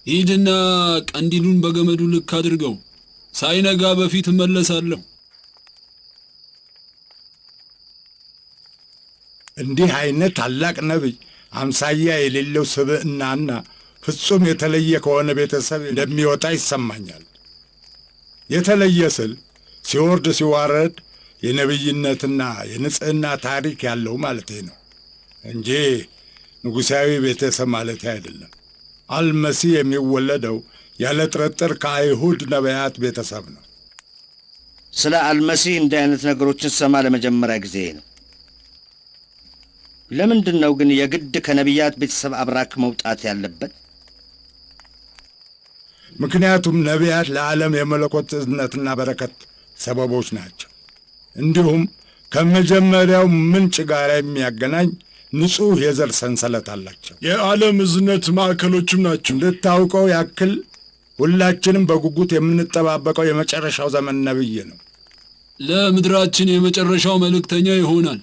ሂድና ቀንዲሉን በገመዱ ልክ አድርገው። ሳይነጋ በፊት እመለሳለሁ። እንዲህ አይነት ታላቅ ነቢይ አምሳያ የሌለው ስብዕናና ፍጹም የተለየ ከሆነ ቤተሰብ እንደሚወጣ ይሰማኛል። የተለየ ስል ሲወርድ ሲዋረድ የነቢይነትና የንጽሕና ታሪክ ያለው ማለቴ ነው እንጂ ንጉሣዊ ቤተሰብ ማለቴ አይደለም። አልመሲህ የሚወለደው ያለ ጥርጥር ከአይሁድ ነቢያት ቤተሰብ ነው። ስለ አልመሲህ እንዲህ አይነት ነገሮችን ስሰማ ለመጀመሪያ ጊዜ ነው። ለምንድን ነው ግን የግድ ከነቢያት ቤተሰብ አብራክ መውጣት ያለበት? ምክንያቱም ነቢያት ለዓለም የመለኮት እዝነትና በረከት ሰበቦች ናቸው። እንዲሁም ከመጀመሪያው ምንጭ ጋር የሚያገናኝ ንጹሕ የዘር ሰንሰለት አላቸው። የዓለም እዝነት ማዕከሎችም ናቸው። እንድታውቀው ያክል ሁላችንም በጉጉት የምንጠባበቀው የመጨረሻው ዘመን ነቢይ ነው። ለምድራችን የመጨረሻው መልእክተኛ ይሆናል።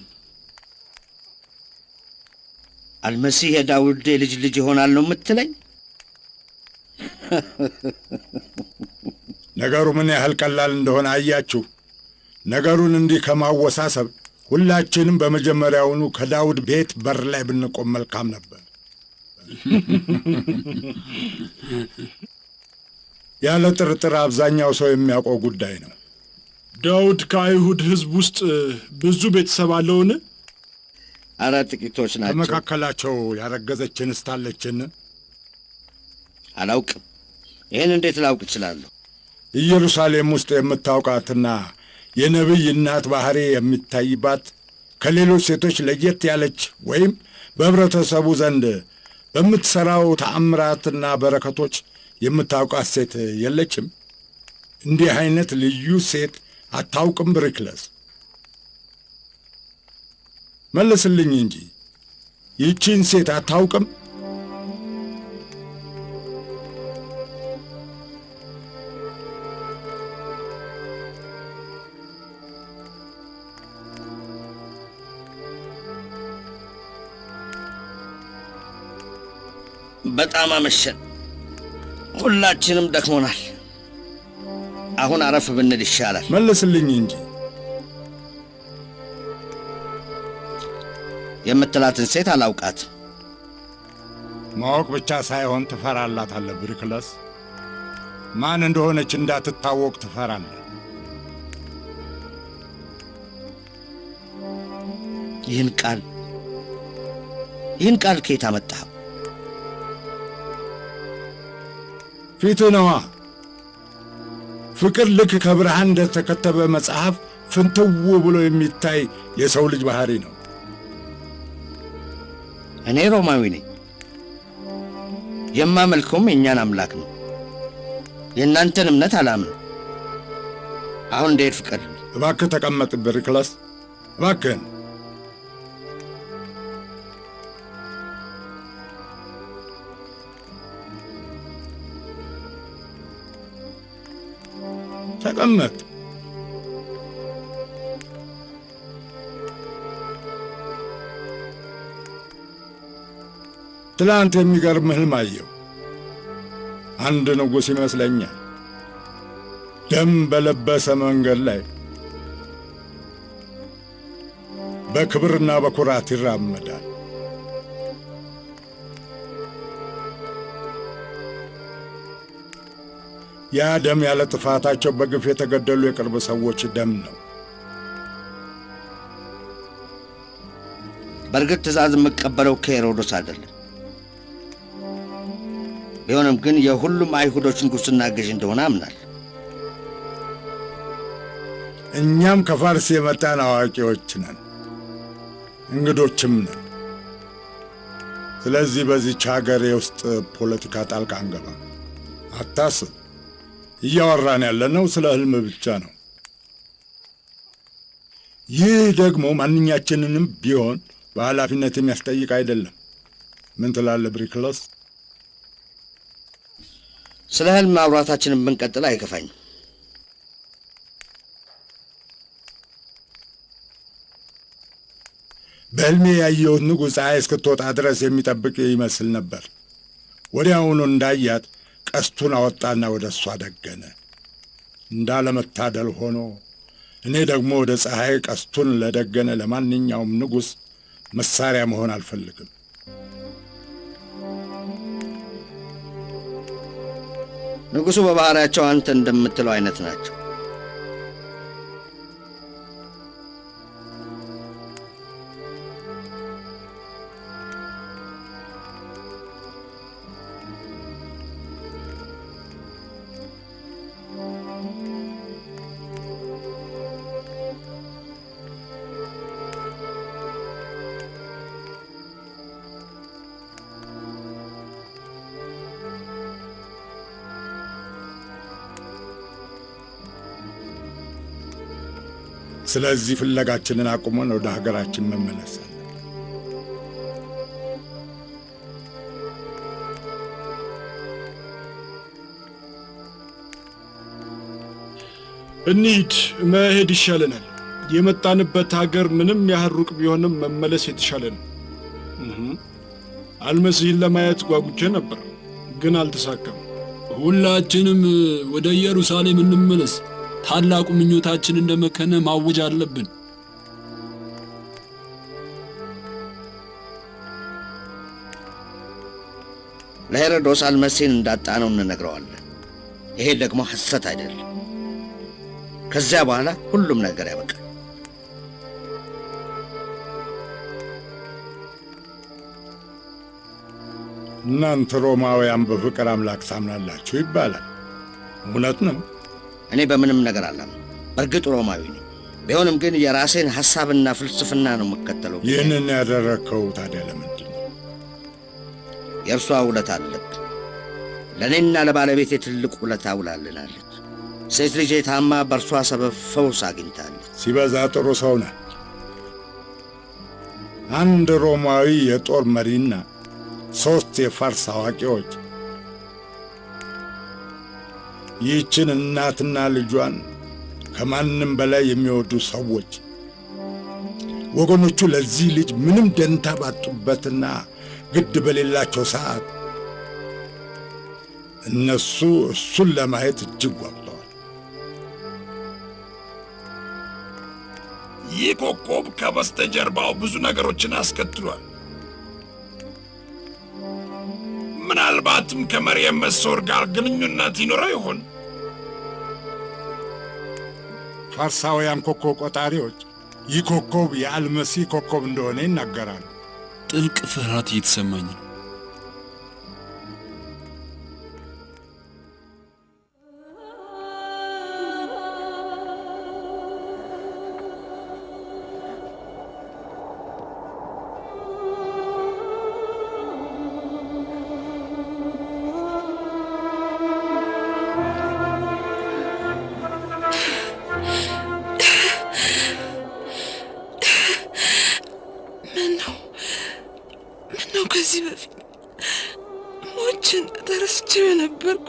አልመሲህ የዳውድ የልጅ ልጅ ይሆናል ነው የምትለኝ? ነገሩ ምን ያህል ቀላል እንደሆነ አያችሁ። ነገሩን እንዲህ ከማወሳሰብ ሁላችንም በመጀመሪያውኑ ከዳውድ ቤት በር ላይ ብንቆም መልካም ነበር። ያለ ጥርጥር አብዛኛው ሰው የሚያውቀው ጉዳይ ነው። ዳውድ ከአይሁድ ሕዝብ ውስጥ ብዙ ቤተሰብ አለውን? አረ ጥቂቶች ናቸው። ከመካከላቸው ያረገዘች እንስት አለችን? አላውቅም። ይህን እንዴት ላውቅ እችላለሁ? ኢየሩሳሌም ውስጥ የምታውቃትና የነቢይ እናት ባህሪ የሚታይባት ከሌሎች ሴቶች ለየት ያለች ወይም በህብረተሰቡ ዘንድ በምትሠራው ተአምራትና በረከቶች የምታውቃት ሴት የለችም? እንዲህ አይነት ልዩ ሴት አታውቅም? ብሪክለስ መልስልኝ እንጂ ይህቺን ሴት አታውቅም? በጣም አመሸን። ሁላችንም ደክሞናል። አሁን አረፍ ብንል ይሻላል። መልስልኝ እንጂ። የምትላትን ሴት አላውቃትም። ማወቅ ብቻ ሳይሆን ትፈራላታለህ ብሪክለስ። ማን እንደሆነች እንዳትታወቅ ትፈራለህ። ይህን ቃል ከየት አመጣኸው? ፊትህ ነዋ። ፍቅር ልክ ከብርሃን እንደተከተበ መጽሐፍ ፍንትው ብሎ የሚታይ የሰው ልጅ ባህሪ ነው። እኔ ሮማዊ ነኝ። የማመልከውም የእኛን አምላክ ነው። የእናንተን እምነት አላምንም። አሁን እንድሄድ ፍቀድልኝ። እባክህ ተቀመጥ ብሪክለስ፣ እባክህን። ተቀመጥ። ትላንት የሚገርም ሕልም አየሁ። አንድ ንጉሥ ይመስለኛል ደም በለበሰ መንገድ ላይ በክብርና በኩራት ይራመዳል። ያ ደም ያለ ጥፋታቸው በግፍ የተገደሉ የቅርብ ሰዎች ደም ነው። በእርግጥ ትእዛዝ የምቀበለው ከሄሮድስ አይደለም። ቢሆንም ግን የሁሉም አይሁዶች ንጉሥና ገዥ እንደሆነ አምናለሁ። እኛም ከፋርስ የመጣን አዋቂዎች ነን፣ እንግዶችም ነን። ስለዚህ በዚህች ሀገር የውስጥ ፖለቲካ ጣልቃ አንገባም። አታስብ። እያወራን ያለነው ስለ ሕልም ብቻ ነው። ይህ ደግሞ ማንኛችንንም ቢሆን በኃላፊነት የሚያስጠይቅ አይደለም። ምን ትላለህ ብሪክለስ? ስለ ሕልም ማውራታችንን ብንቀጥል አይከፋኝም። በሕልሜ ያየሁት ንጉሥ ፀሐይ እስክትወጣ ድረስ የሚጠብቅ ይመስል ነበር። ወዲያውኑ እንዳያት ቀስቱን አወጣና ወደ እሷ ደገነ። እንዳለመታደል ሆኖ እኔ ደግሞ ወደ ፀሐይ ቀስቱን ለደገነ ለማንኛውም ንጉሥ መሳሪያ መሆን አልፈልግም። ንጉሡ በባህሪያቸው አንተ እንደምትለው አይነት ናቸው። ስለዚህ ፍለጋችንን አቁመን ወደ ሀገራችን መመለስ አለብን። እንሂድ፣ መሄድ ይሻለናል። የመጣንበት ሀገር ምንም ያህል ሩቅ ቢሆንም መመለስ የተሻለ ነው። አልመሲህን ለማየት ጓጉቼ ነበር፣ ግን አልተሳካም። ሁላችንም ወደ ኢየሩሳሌም እንመለስ። ታላቁ ምኞታችን እንደመከነ ማወጅ አለብን። ለሄሮዶስ አልመሲህን እንዳጣነው እንነግረዋለን። ይሄ ደግሞ ሐሰት አይደለም። ከዚያ በኋላ ሁሉም ነገር ያበቃል። እናንተ ሮማውያን በፍቅር አምላክ ታምናላችሁ ይባላል። እውነት ነው? እኔ በምንም ነገር አላምንም። በእርግጥ ሮማዊ ነኝ፣ ቢሆንም ግን የራሴን ሐሳብና ፍልስፍና ነው የምከተለው። ይህንን ያደረግከው ታዲያ ለምንድን ነው? የእርሷ ውለታ አለብን። ለእኔና ለባለቤቴ ትልቅ ውለታ ውላልናለች። ሴት ልጄ ታማ በእርሷ ሰበብ ፈውስ አግኝታለች። ሲበዛ ጥሩ ሰው ነህ። አንድ ሮማዊ የጦር መሪና 3 የፋርስ አዋቂዎች ይህችን እናትና ልጇን ከማንም በላይ የሚወዱ ሰዎች ወገኖቹ ለዚህ ልጅ ምንም ደንታ ባጡበትና ግድ በሌላቸው ሰዓት እነሱ እሱን ለማየት እጅግ ጓጉተዋል። ይህ ኮከብ ከበስተጀርባው ብዙ ነገሮችን አስከትሏል። ምናልባትም ከመርየም መሰወር ጋር ግንኙነት ይኖረው ይሆን? ፋርሳውያን ኮከብ ቆጣሪዎች ይህ ኮከብ የአልመሲህ ኮከብ እንደሆነ ይናገራሉ። ጥልቅ ፍርሃት እየተሰማኝ ነው። ምነው ከዚህ በፊት ሞችን ተረስቼው የነበርኩ።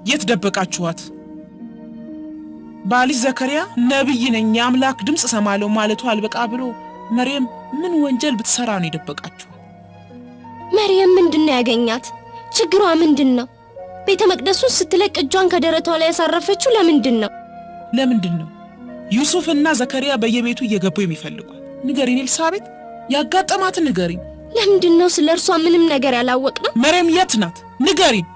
የት ደበቃችኋት? ባልሽ ዘከርያ ነብይ ነኝ የአምላክ ድምፅ እሰማለሁ ማለቱ አልበቃ ብሎ መርየም ምን ወንጀል ብትሰራ ነው የደበቃችኋት? መርየም ምንድነው ያገኛት? ችግሯ ምንድነው? ቤተ መቅደሱን ስትለቅ እጇን ከደረቷ ላይ ያሳረፈችው ለምንድን ነው? ለምንድን ነው ዩሱፍና ዘከርያ በየቤቱ እየገቡ የሚፈልጓት? ንገሪን ኤልሳቤጥ፣ ያጋጠማትን ንገሪን። ለምንድን ነው ስለ እርሷ ምንም ነገር ያላወቅነው? መርየም የት ናት? ንገሪን።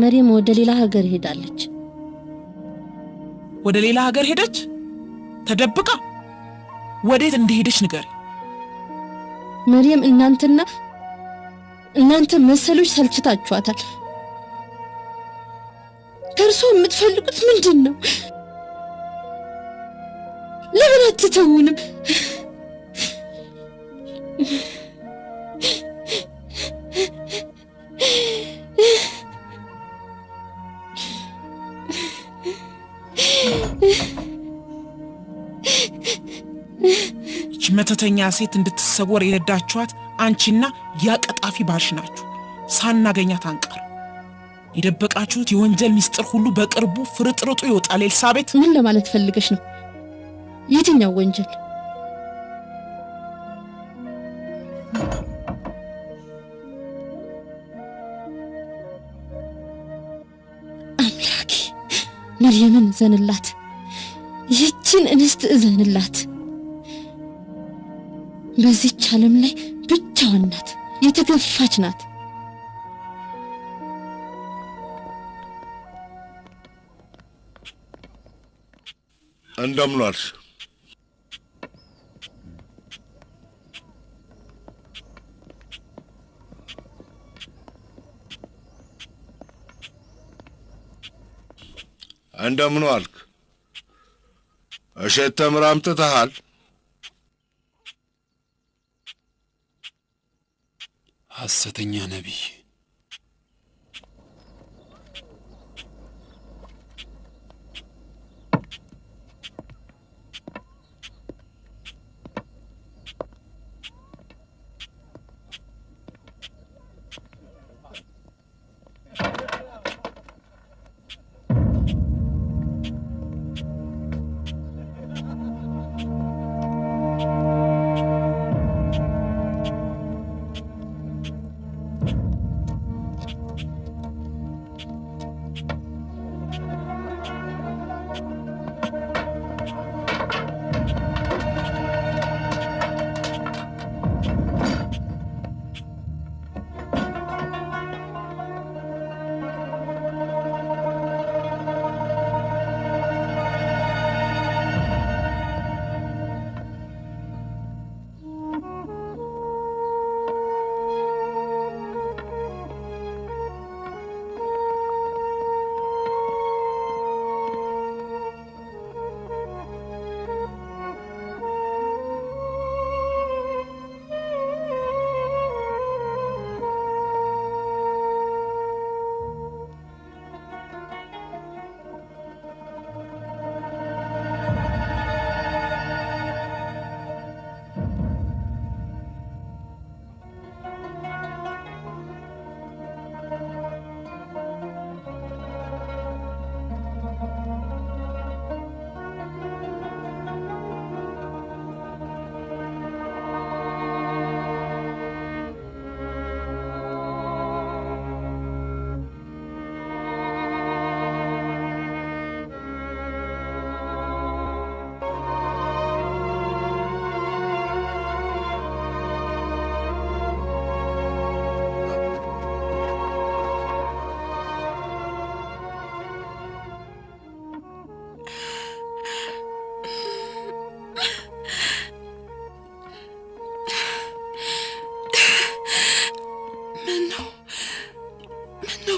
መርየም ወደ ሌላ ሀገር ሄዳለች። ወደ ሌላ ሀገር ሄደች? ተደብቃ ወዴት እንደሄደች ንገሪ። መርየም እናንተና እናንተ መሰሎች ሰልችታችኋታል። ከእርሷ የምትፈልጉት ምንድን ነው? ለምን አትተውንም? ይህች መተተኛ ሴት እንድትሰወር የረዳችኋት አንቺና ያ ቀጣፊ ባልሽ ናችሁ። ሳናገኛት አንቀር። የደበቃችሁት የወንጀል ሚስጥር ሁሉ በቅርቡ ፍርጥርጡ ይወጣል። ኤልሳቤት፣ ምን ለማለት ፈልገሽ ነው? የትኛው ወንጀል? አምላኬ መርየምን እዘንላት፣ ይህችን እንስት እዘንላት። በዚህች ዓለም ላይ ብቻዋን ናት፣ የተገፋች ናት። እንደምን ዋልሽ? እንደምን ዋልክ? እሸት ተምር አምጥተሃል? ሐሰተኛ ነቢይ።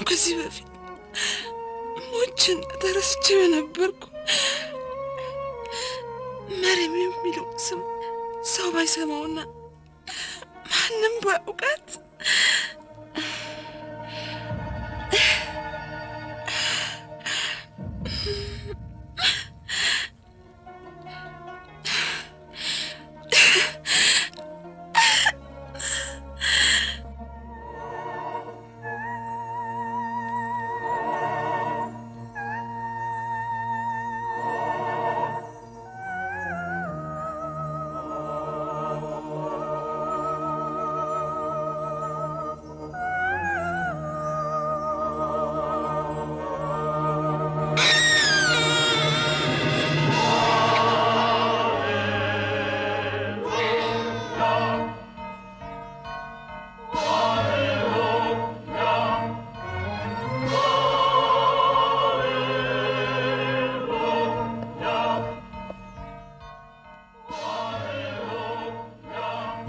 ከዚህ በፊት ሞችን ተረስቼው የነበርኩ መርየም የሚለው ስም ሰው ባይሰማውና ማንም ባያውቃት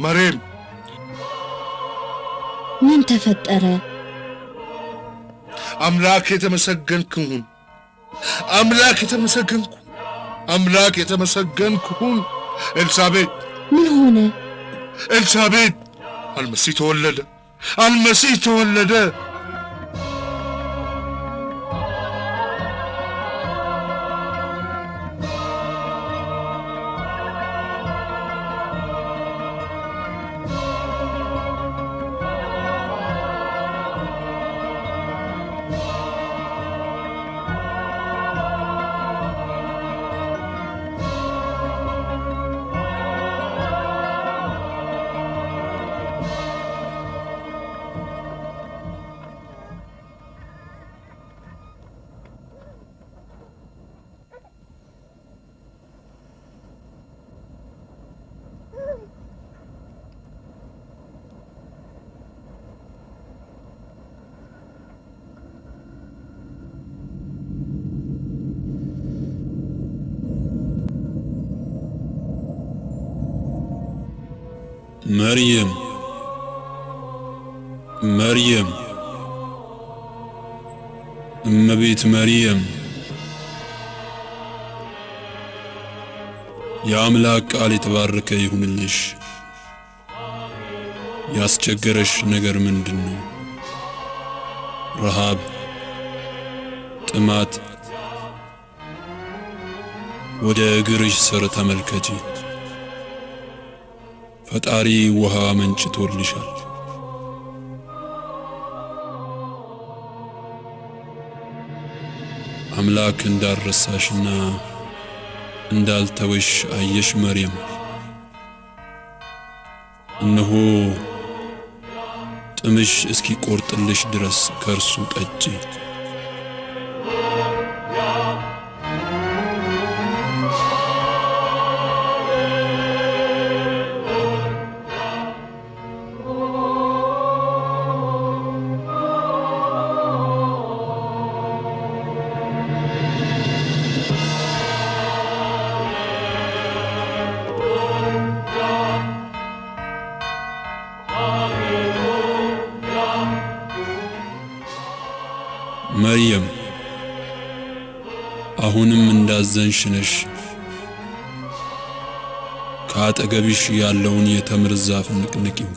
መሬም፣ ምን ተፈጠረ? አምላክ የተመሰገንክ ሁን። አምላክ የተመሰገንኩ፣ አምላክ የተመሰገንክ ሁን። ኤልሳቤጥ፣ ምን ሆነ? ኤልሳቤጥ፣ አልመሲህ ተወለደ! አልመሲህ ተወለደ! መርየም፣ መርየም፣ እመቤት መርየም፣ የአምላክ ቃል የተባረከ ይሁንልሽ። ያስቸገረሽ ነገር ምንድን ነው? ረሃብ፣ ጥማት? ወደ እግርሽ ስር ተመልከቺ። ፈጣሪ ውሃ መንጭቶልሻል። አምላክ እንዳልረሳሽና እንዳልተወሽ አየሽ መርየም። እነሆ ጥምሽ እስኪቆርጥልሽ ድረስ ከእርሱ ጠጪ። መርየም፣ አሁንም እንዳዘንሽ ነሽ። ከአጠገብሽ ያለውን የተምር ዛፍ ንቅንቂው፣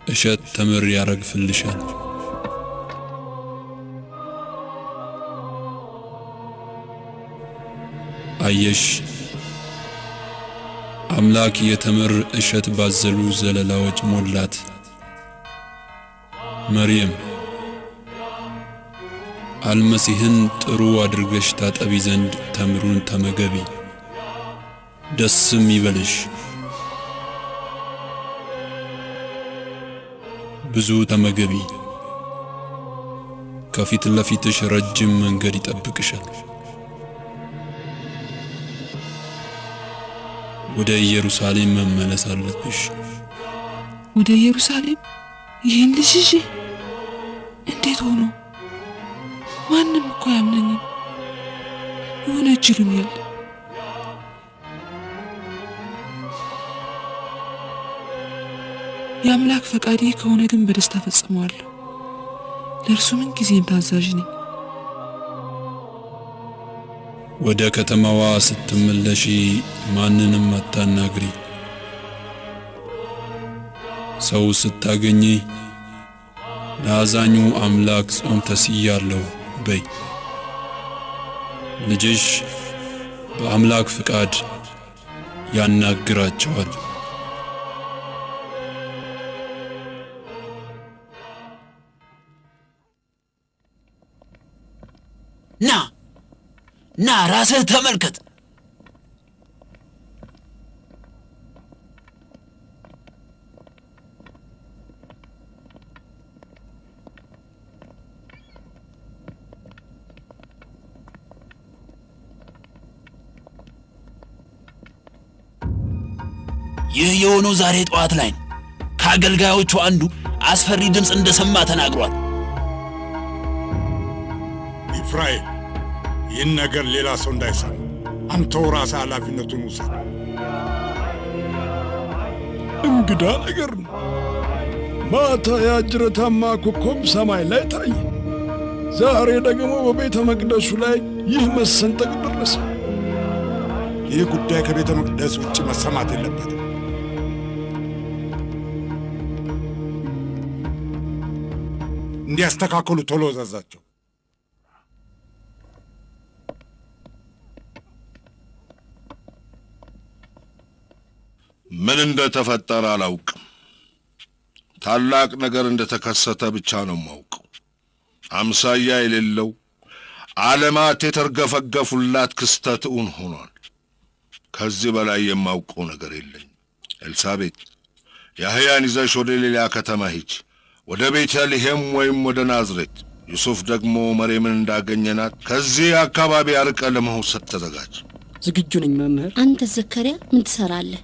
እሸት ተምር ያረግፍልሻል። አየሽ፣ አምላክ የተምር እሸት ባዘሉ ዘለላዎች ሞላት። መርየም፣ አልመሲህን ጥሩ አድርገሽ ታጠቢ ዘንድ ተምሩን ተመገቢ፣ ደስም ይበልሽ። ብዙ ተመገቢ። ከፊት ለፊትሽ ረጅም መንገድ ይጠብቅሻል። ወደ ኢየሩሳሌም መመለስ አለብሽ። ወደ ኢየሩሳሌም ይህን ልጅ ይዤ እንዴት ሆኖ? ማንም እኮ አያምነኝም። ይወነጅሉኛል። የአምላክ ፈቃድ ይህ ከሆነ ግን በደስታ ፈጽመዋለሁ። ለእርሱ ምን ጊዜም ታዛዥ ነኝ። ወደ ከተማዋ ስትመለሺ ማንንም አታናግሪ። ሰው ስታገኚ ለአዛኙ አምላክ ጾም ተስያለሁ በይ። ልጅሽ በአምላክ ፍቃድ ያናግራቸዋል። ና ና፣ ራስህ ተመልከት። ይህ የሆነው ዛሬ ጠዋት ላይ ነው። ከአገልጋዮቹ አንዱ አስፈሪ ድምፅ እንደሰማ ተናግሯል። ኢፍራኤል፣ ይህን ነገር ሌላ ሰው እንዳይሰማ አንተው ራስህ ኃላፊነቱን ውሰድ። እንግዳ ነገር ነው። ማታ ያጅረታማ ኮከብ ሰማይ ላይ ታየ። ዛሬ ደግሞ በቤተ መቅደሱ ላይ ይህ መሰንጠቅ ደረሰ። ይህ ጉዳይ ከቤተ መቅደስ ውጭ መሰማት የለበትም። እንዲያስተካክሉ ቶሎ እዘዛቸው። ምን እንደተፈጠረ አላውቅም። ታላቅ ነገር እንደተከሰተ ብቻ ነው የማውቀው። አምሳያ የሌለው ዓለማት የተርገፈገፉላት ክስተት እውን ሆኗል። ከዚህ በላይ የማውቀው ነገር የለኝም። ኤልሳቤጥ፣ ያህያን ይዘሽ ወደ ሌላ ከተማ ሂጅ፣ ወደ ቤተልሔም ወይም ወደ ናዝሬት። ዩሱፍ ደግሞ መርየምን እንዳገኘናት ከዚህ አካባቢ አርቀ ለመውሰድ ተዘጋጅ። ዝግጁ ነኝ መምህር። አንተ ዘከርያ ምን ትሰራለህ?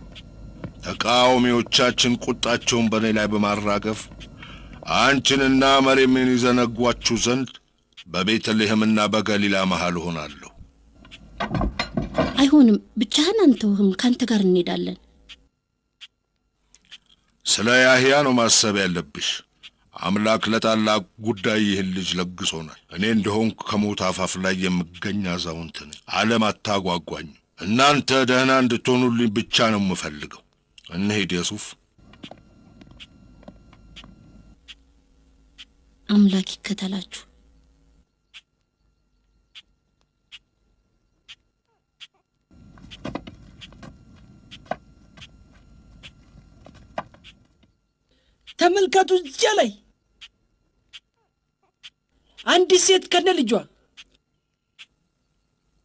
ተቃዋሚዎቻችን ቁጣቸውን በእኔ ላይ በማራገፍ አንቺንና መርየምን ይዘነጓችሁ ዘንድ በቤተልሔምና በገሊላ መሃል እሆናለሁ። አይሆንም፣ ብቻህን አንተውህም፣ ካንተ ጋር እንሄዳለን። ስለ ያህያ ነው ማሰብ ያለብሽ። አምላክ ለታላቅ ጉዳይ ይህን ልጅ ለግሶናል። እኔ እንደሆንኩ ከሞት አፋፍ ላይ የምገኝ አዛውንት ነኝ። ዓለም አታጓጓኝ። እናንተ ደህና እንድትሆኑልኝ ብቻ ነው የምፈልገው። እንሂድ የሱፍ። አምላክ ይከተላችሁ። ተመልከቱ፣ እዚያ ላይ አንዲት ሴት ከነ ልጇ።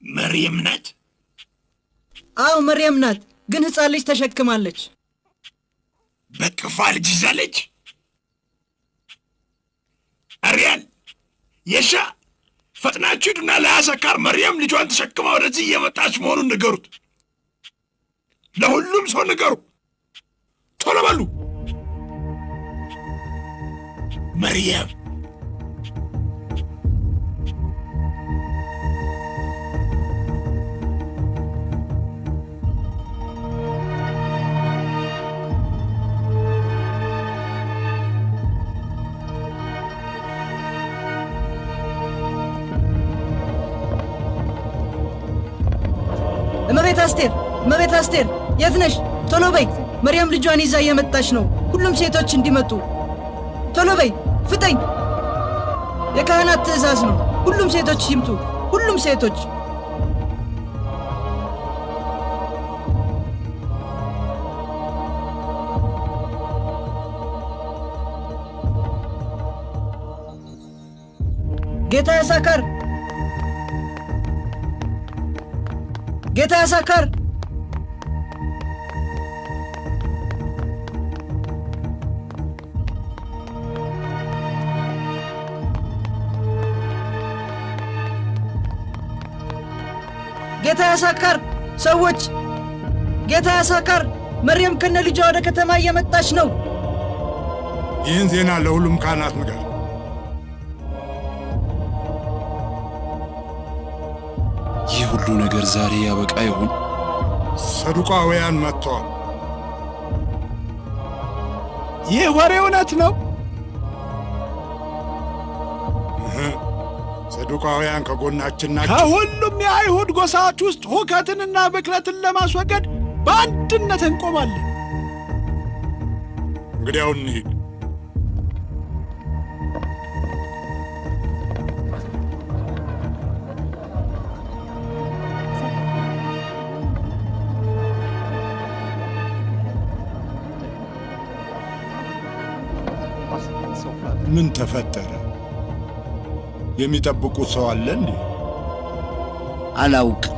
መርየም ናት? አዎ መርየም ናት፣ ግን ሕፃን ልጅ ተሸክማለች። በቅፏ ልጅ ይዛለች። አርያል፣ የሻ ፈጥናችሁ ሂዱና ለያሰካር መርየም ልጇን ተሸክማ ወደዚህ እየመጣች መሆኑን ንገሩት። ለሁሉም ሰው ንገሩ፣ ቶሎ በሉ። መርየም እመቤት አስቴር፣ እመቤት አስቴር የት ነሽ? ቶሎ በይ፣ መርየም ልጇን ይዛ እየመጣች ነው። ሁሉም ሴቶች እንዲመጡ ቶሎ በይ፣ ፍጠኝ። የካህናት ትእዛዝ ነው። ሁሉም ሴቶች ይምጡ፣ ሁሉም ሴቶች። ጌታ ያሳካር፣ ጌታ ያሳካር። ጌታ ያሳካር። ሰዎች፣ ጌታ ያሳካር፣ መርየም ከነ ልጇ ወደ ከተማ እየመጣች ነው። ይህን ዜና ለሁሉም ካህናት ንገር። ይህ ሁሉ ነገር ዛሬ ያበቃ ይሆን? ሰዱቃውያን መጥተዋል። ይህ ወሬ እውነት ነው? ሰዱቃውያን ከጎናችን ናቸው። ከሁሉም የአይሁድ ጎሳዎች ውስጥ ሁከትንና ብክለትን ለማስወገድ በአንድነት እንቆማለን። እንግዲያው እንሂድ። ምን ተፈጠረ? የሚጠብቁት ሰው አለ እንዴ? አላውቅም።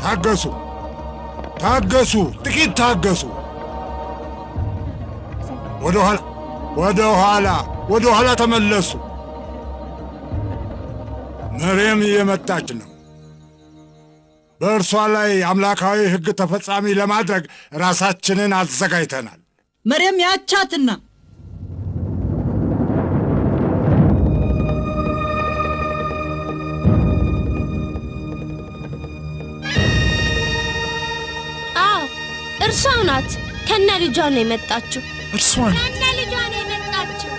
ታገሱ፣ ታገሱ፣ ጥቂት ታገሱ። ወደ ኋላ፣ ወደ ኋላ፣ ወደ ኋላ ተመለሱ። መርየም እየመጣች ነው። በእርሷ ላይ አምላካዊ ሕግ ተፈጻሚ ለማድረግ ራሳችንን አዘጋጅተናል። መርየም ያቻትና እርሷ ናት። ከነ ልጇ ነው የመጣችው። እርሷ ናት። ከነ ልጇ ነው የመጣችው።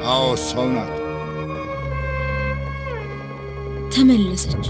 አዎ እሷው ናት። ተመለሰች።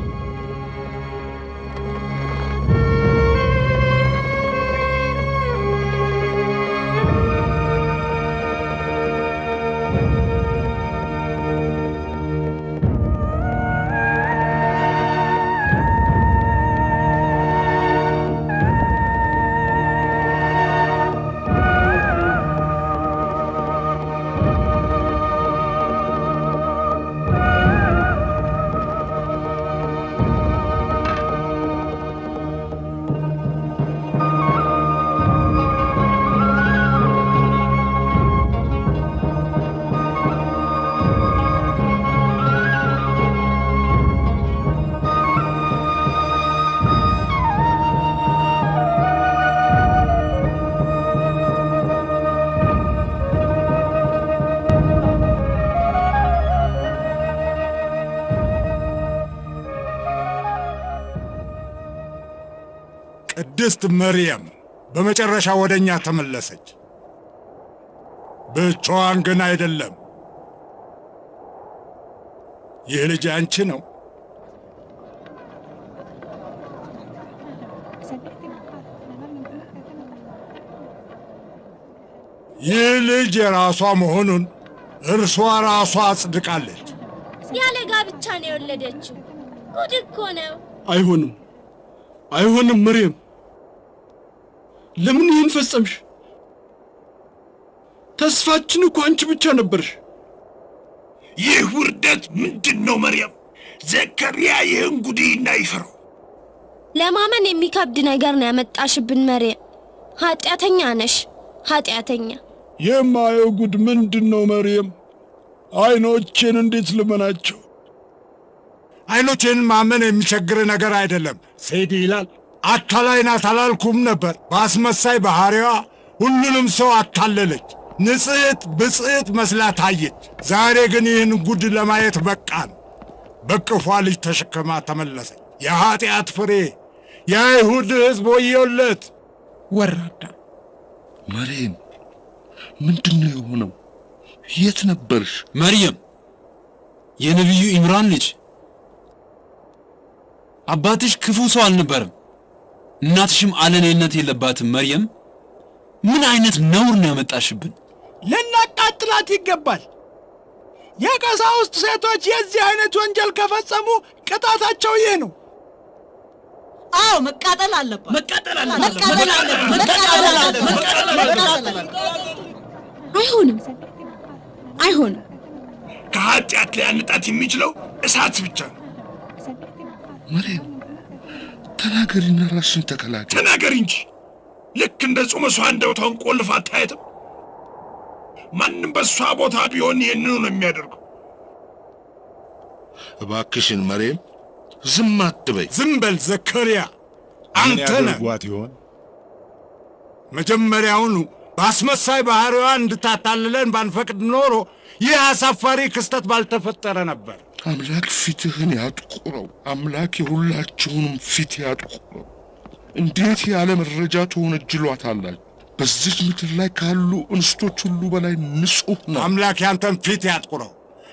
ቅድስት መርየም በመጨረሻ ወደኛ ተመለሰች። ብቻዋን ግን አይደለም። ይህ ልጅ አንቺ ነው። ይህ ልጅ የራሷ መሆኑን እርሷ ራሷ አጽድቃለች። ያለ ጋብቻ ነው የወለደችው። ጉድ እኮ ነው። አይሆንም፣ አይሆንም። መርየም ለምን ይህን ፈጸምሽ? ተስፋችን እኮ አንቺ ብቻ ነበርሽ። ይህ ውርደት ምንድን ነው መርየም? ዘከርያ ይህን ጉድና ይፈራው። ለማመን የሚከብድ ነገር ነው ያመጣሽብን መርየም። ኃጢአተኛ ነሽ፣ ኃጢአተኛ። የማየው ጉድ ምንድን ነው መርየም? አይኖቼን እንዴት ልመናቸው? አይኖቼን ማመን የሚቸግር ነገር አይደለም። ሰይድ ይላል አታላይ ናት አላልኩም ነበር? በአስመሳይ ባህሪዋ ሁሉንም ሰው አታለለች። ንጽሕት ብጽሕት መስላ ታየች። ዛሬ ግን ይህን ጉድ ለማየት በቃን። በቅፏ ልጅ ተሸክማ ተመለሰች። የኃጢአት ፍሬ የአይሁድ ሕዝብ ወዮለት! ወራዳ መርየም፣ ምንድን ነው የሆነው? የት ነበርሽ? መርየም፣ የነቢዩ ኢምራን ልጅ፣ አባትሽ ክፉ ሰው አልነበረም። እናትሽም አለኔነት የለባትም። መርየም፣ ምን አይነት ነውር ነው ያመጣሽብን? ልናቃጥላት ይገባል። የቀሳውስት ሴቶች የዚህ አይነት ወንጀል ከፈጸሙ ቅጣታቸው ይህ ነው። አዎ መቃጠል አለባት። መቃጠል አለባት። መቃጠል አለባት። መቃጠል አለባት። አይሆንም፣ አይሆንም። ከኃጢአት ሊያነጣት የሚችለው እሳት ብቻ ነው። መርየም ተናገሪና ራስሽን ተከላከይ። ተናገሪ እንጂ ልክ እንደ ጾመ እሷ አንደበቷን ቆልፋ አታየትም? ማንም በእሷ ቦታ ቢሆን ይህንኑ ነው የሚያደርገው። እባክሽን መርየም ዝም አትበይ። ዝም በል ዘከርያ፣ አንተ ነህ ያደርጓት ይሆን? መጀመሪያውኑ በአስመሳይ ባህሪዋ እንድታታልለን ባንፈቅድ ኖሮ ይህ አሳፋሪ ክስተት ባልተፈጠረ ነበር። አምላክ ፊትህን ያጥቁረው። አምላክ የሁላችሁንም ፊት ያጥቁረው። እንዴት ያለ መረጃ ትወነጅሏታላችሁ? በዚች ምድር ላይ ካሉ እንስቶች ሁሉ በላይ ንጹሕ ነው። አምላክ ያንተን ፊት ያጥቁረው።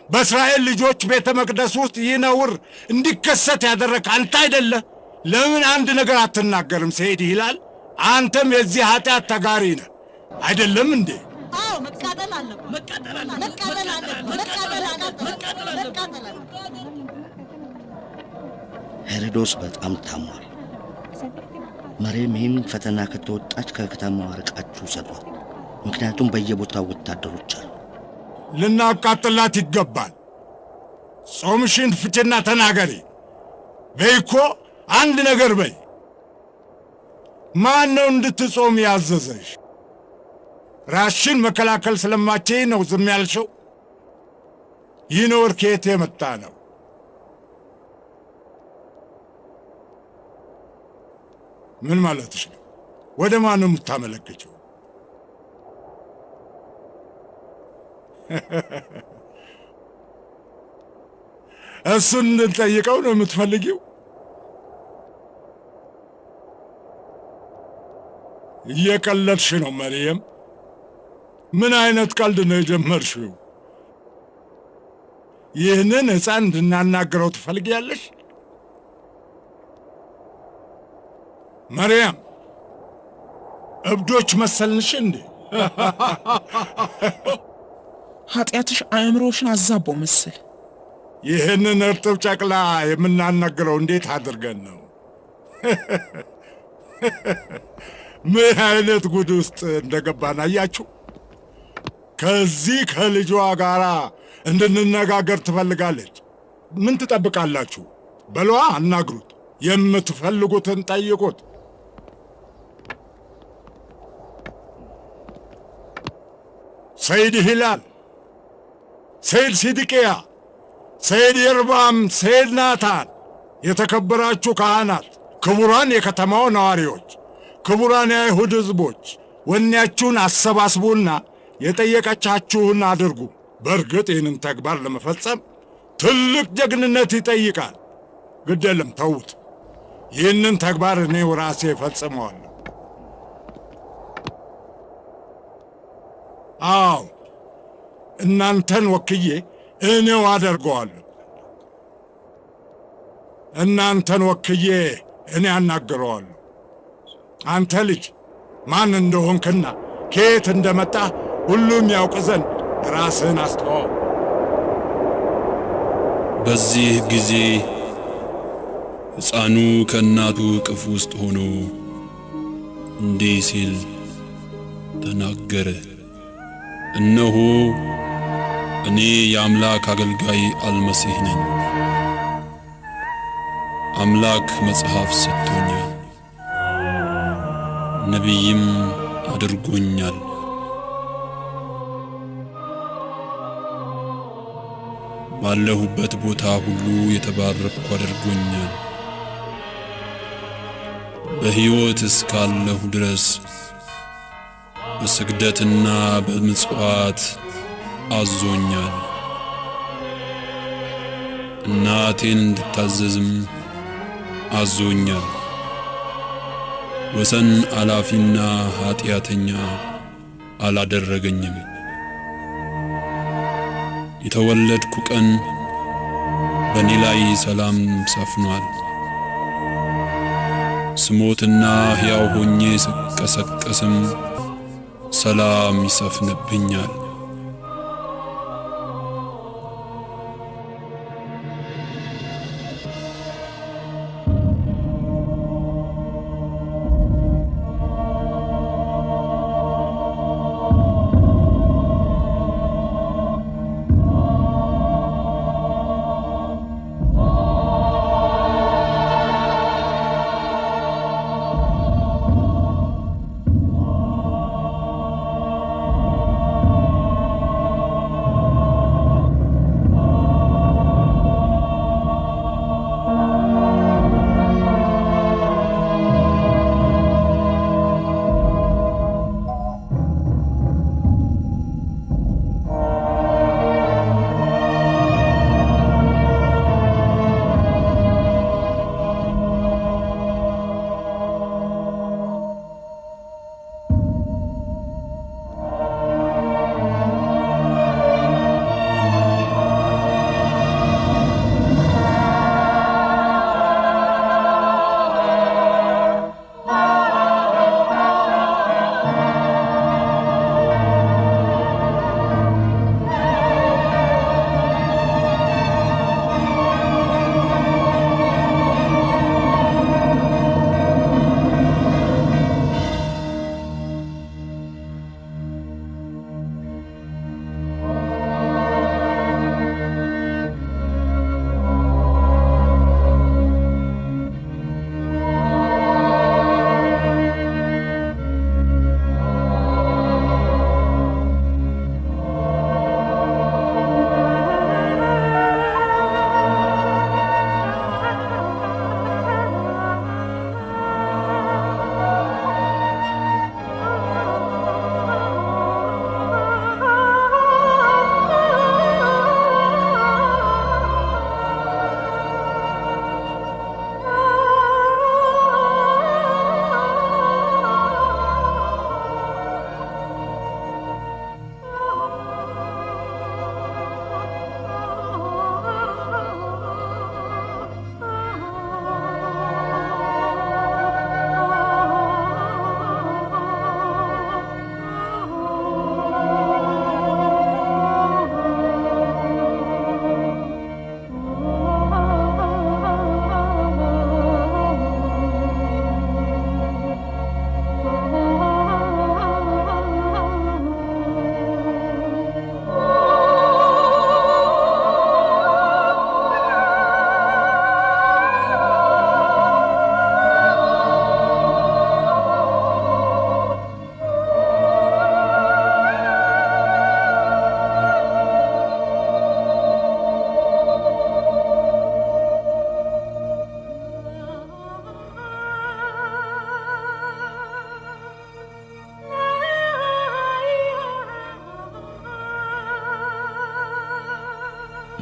በእስራኤል ልጆች ቤተ መቅደስ ውስጥ ይህ ነውር እንዲከሰት ያደረግ አንተ አይደለ? ለምን አንድ ነገር አትናገርም? ሰይድ ይላል። አንተም የዚህ ኃጢአት ተጋሪ ነህ አይደለም እንዴ? አዎ መቃጠል አለባት። መቃጠል አለባት። መቃጠል አለባት። መቃጠል አለባት። መቃጠል አለባት። ሄሮዶስ በጣም ታሟል። መርየም ይህን ፈተና ከተወጣች ከከተማዋ ርቃችሁ ውሰዷት። ምክንያቱም በየቦታው ወታደሮች አሉ። ልናቃጥላት ይገባል። ጾምሽን ፍቺና ተናገሪ። በይ እኮ አንድ ነገር በይ። ማን ነው እንድትጾም ያዘዘሽ? ራስሽን መከላከል ስለማትችይ ነው ዝም ያልሽው? ይህ ነውር ከየት የመጣ ነው? ምን ማለትሽ ነው? ወደ ማን ነው የምታመለክችው? እሱን እንድንጠይቀው ነው የምትፈልጊው? እየቀለድሽ ነው መርየም። ምን አይነት ቀልድ ነው የጀመርሽው? ይህንን ሕፃን እንድናናግረው ትፈልጊያለሽ? መርያም፣ እብዶች መሰልንሽ እንዴ? ኃጢአትሽ አእምሮሽን አዛቦ መሰል። ይህንን እርጥብ ጨቅላ የምናናግረው እንዴት አድርገን ነው? ምን አይነት ጉድ ውስጥ እንደገባን አያችሁ? ከዚህ ከልጇ ጋር እንድንነጋገር ትፈልጋለች። ምን ትጠብቃላችሁ? በሏ አናግሩት። የምትፈልጉትን ጠይቁት። ሰይድ ሂላል፣ ሰይድ ሲድቅያ፣ ሰይድ ይርባም፣ ሰይድ ናታን፣ የተከበራችሁ ካህናት፣ ክቡራን የከተማው ነዋሪዎች፣ ክቡራን የአይሁድ ሕዝቦች፣ ወኔያችሁን አሰባስቡና የጠየቀቻችሁን አድርጉ። በእርግጥ ይህንን ተግባር ለመፈጸም ትልቅ ጀግንነት ይጠይቃል። ግድ የለም ተዉት። ይህንን ተግባር እኔው ራሴ እፈጽመዋለሁ። አዎ፣ እናንተን ወክዬ እኔው አደርገዋለሁ። እናንተን ወክዬ እኔ አናግረዋለሁ። አንተ ልጅ ማን እንደሆንክና ከየት እንደመጣህ ሁሉም ያውቅ ዘንድ ራስህን አስተዋውቅ። በዚህ ጊዜ ሕፃኑ ከእናቱ እቅፍ ውስጥ ሆኖ እንዲህ ሲል ተናገረ። እነሆ እኔ የአምላክ አገልጋይ አልመሲህ ነኝ። አምላክ መጽሐፍ ሰጥቶኛል፣ ነቢይም አድርጎኛል። ባለሁበት ቦታ ሁሉ የተባረኩ አድርጎኛል። በሕይወት እስካለሁ ድረስ በስግደትና በምጽዋት አዞኛል። እናቴን እንድታዘዝም አዞኛል። ወሰን አላፊና ኃጢአተኛ አላደረገኝም። የተወለድኩ ቀን በእኔ ላይ ሰላም ሰፍኗል። ስሞትና ሕያው ሆኜ ስቀሰቀስም ሰላም ይሰፍንብኛል።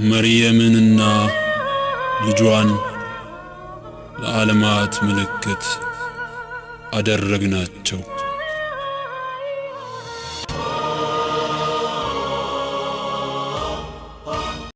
መርየምንና ልጇን ለዓለማት ምልክት አደረግናቸው።